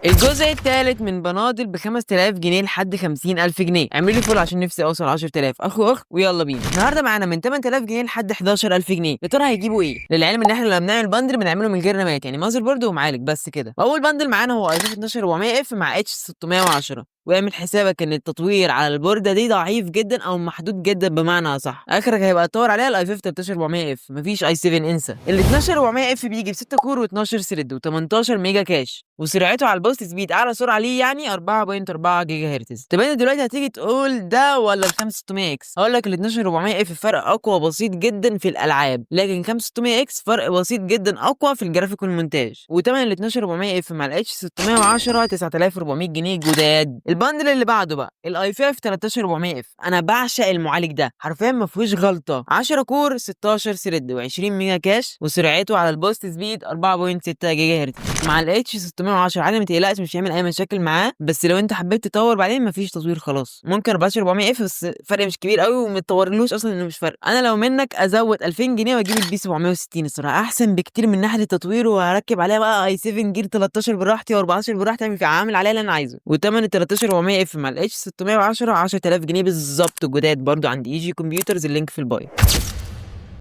الجزء الثالث من بنادل ب 5000 جنيه لحد 50000 جنيه. اعمل لي follow عشان نفسي اوصل 10000 اخ واخ، ويلا بينا. النهارده معانا من 8000 جنيه لحد 11000 جنيه. يا ترى هيجيبوا ايه؟ للعلم ان احنا لما بنعمل bundle بنعمله من غير رامات، يعني motherboard ومعالج بس كده. واول bundle معانا هو i 12400 F مع H 610، واعمل حسابك ان التطوير على البورده دي ضعيف جدا او محدود جدا، بمعنى اصح اخرك هيبقى تطور عليها ال i 5 13400 F، مفيش i 7 انسى. ال 12400 F بيجي ب 6 core و12 thread و18 mega cache، وسرعته على ال boost speed اعلى سرعة ليه يعني 4.4 جيجا هرتز. طب انت دلوقتي هتيجي تقول ده ولا ال 5600 X؟ هقول لك ال 12400 F فرق اقوى بسيط جدا في الالعاب، لكن 5600 X فرق بسيط جدا اقوى في الجرافيك والمونتاج. وتمن ال 12400 F مع ال H 610 9400 جنيه جداد. ال bundle اللي بعده بقى ال i 5 13400 F. انا بعشق المعالج ده، حرفيا ما فيهوش غلطه. 10 core 16 thread و20 mega cache، وسرعته على ال boost speed 4.6 جيجا هرتز مع ال H 610. عادي ما تقلقش، مش هيعمل اي مشاكل معاه، بس لو انت حبيت تطور بعدين مفيش تطوير خلاص. ممكن 14400 F بس فرق مش كبير قوي وما تطورلوش اصلا انه مش فرق. انا لو منك ازود 2000 جنيه واجيب ال B 760، الصراحة احسن بكتير من ناحية التطوير، وهركب عليها بقى i 7 جيل 13 براحتي و14 براحتي، اعمل عامل عليها اللي انا عايزه. وتمن ال 13400 F مع ال H 610 10000 جنيه بالظبط جداد، برضو عند EG Computers، ال link في ال bio.